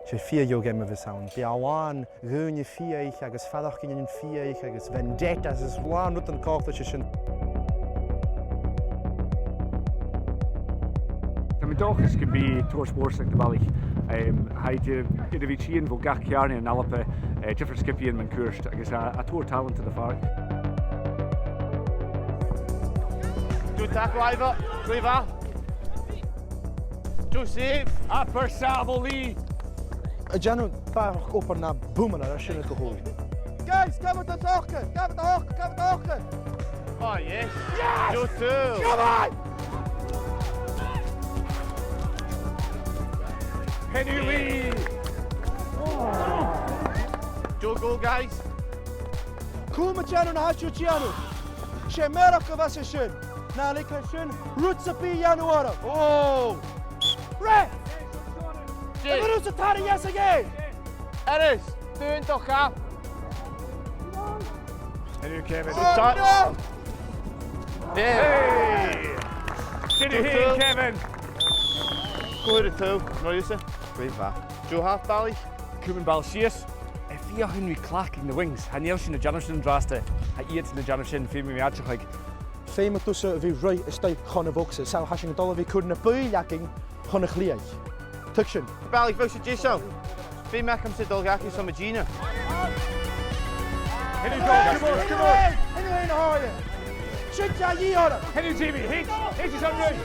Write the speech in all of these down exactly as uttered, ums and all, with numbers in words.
'S e fìor dheagh gheama a bhios ann. Bidh e làn dhaoine fiadhaich agus faireachdainnean fiadhaich agus vendettas is làn rudan coltach ri sin. Tha mi an dòchas gum bi tòrr spòrs aig na balaich. Em, tha iad air a bhith a' tighinn bho gach ceàrnaidh ann an Alba, eh, diofar sgiobaidhean mun cuairt agus tha, tha tòrr tàlant air fad. Dùin tac, Ivor. Glè mhath. Joseph! Abair sàbhaladh! A' dèanamh barrachd obair na bu mhiosa air sin a chur. Guys, gabhaibh an t-ochd! Gabhaibh an t-ochd! Gabhaibh an t-ochd! Oh, yes! Yes! Joseph! Come on! Henry Lee! Joe, go, guys! Cùm a' dèanamh na tha sibh a' dèanamh! 'S e mearachd a bhios sin! Na leig leis sin rud sam bith a dhèanamh orra. Oh! Ref! Jay. Am bu toil leat a tarraing às a dhèidh? Aonghas, dùin do chàp. Henry Kevin. Oh, no! Hey! Sin thu fhèin, Kevin. Cò air a tha thu? Mar a tha thu? Glè mhath. Joe, half balaich. Cumaibh am ball sìos. Feuch an ri clach aig na wings. Chan eil sinn a' dèanamh sin an-dràsta. Tha iad a' dèanamh sin, feumaidh mi aideachadh. Feumaidh tusa a bhith a' ruith a-staigh chun a' bhogsa, 's tha sinn a' dol a bhith a' cur na buill againn chun a' chliath. Tuig sinn. Balaich, bheil sibh deiseil? Feumaidh mi a dhol dhachaigh 's mi a' dèanamh. Henry, go, come on, come on. Henry, Henry, Henry. Sin e, dhìth orra. Henry, Jamie, H, H is on right.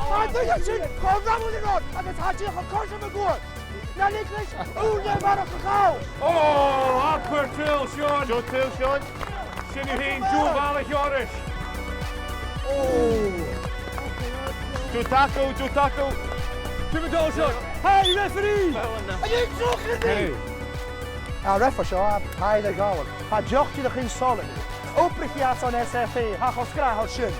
Tha, tuig sinn, cho ràmh ri rud, agus tha e dìreach a' cur sinn mun cuairt. Na leig leis ùine mhòr a chall. Oh, abair triall, Sean. Seo triall, Sean. Sin thu fhèin, dùin bhalaich air ais. Oh. Dùin tackle, dùin tackle. Cumaibh a' dol, Sean. Hey, referee! An e droch a bha? Hey. A ref seo, a, tha e air a ghabhail. Tha e dìreach a' tighinn solid. Obraichidh e airson S F A, tha e cho sgràthail sin.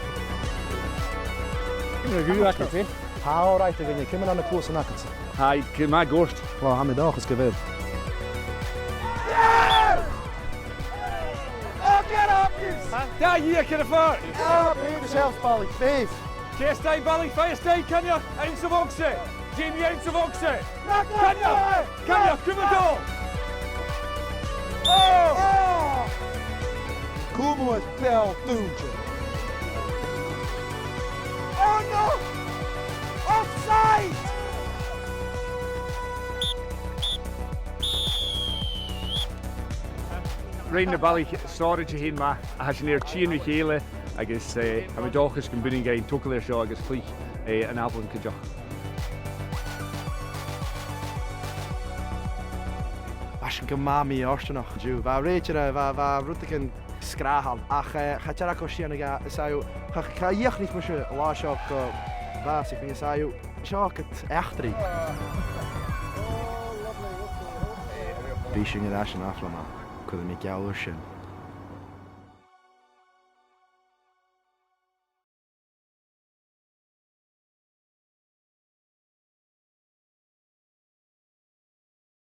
Ciamar a tha thu, Acail? Tha all right againne, ciamar a tha na cluasan agadsa? Tha iad gu math goirt. Well, tha mi an dòchas gu bheil. Oh, get up, you... Dà dhìog air a' phàirc! Oh, behave yourself, balaich, behave! Ceart, a bhalaich, faigh a-steach, Coinneach, anns a' bhogsa! Jamie, anns a' bhogsa! Coinneach! Coinneach, cumaibh a' dol! Oh! Oh! Cùm thuas beò dùinte. Oh no! Offside! Rinn na balaich sònraichte fhèin math, ach tha sinn air tighinn ri chèile agus, eh, tha mi an dòchas gum buinidh sinn togail air seo agus cluich, eh, an Aiblein cuideachd. Bha sinn gu math mì-fhortanach an-diugh. Bha rèitear, bha, bha rudeigin sgràthail, ach, eh, cha deach e cho sìon a dh'fhaodadh, cha, cha dhìochuimhnich mise an latha seo gu bhàsach, bha mi an dòchas. Seo agad eachdraidh. Bidh sinn air ais an ath-bhliadhna, cuiridh mi geall air sin.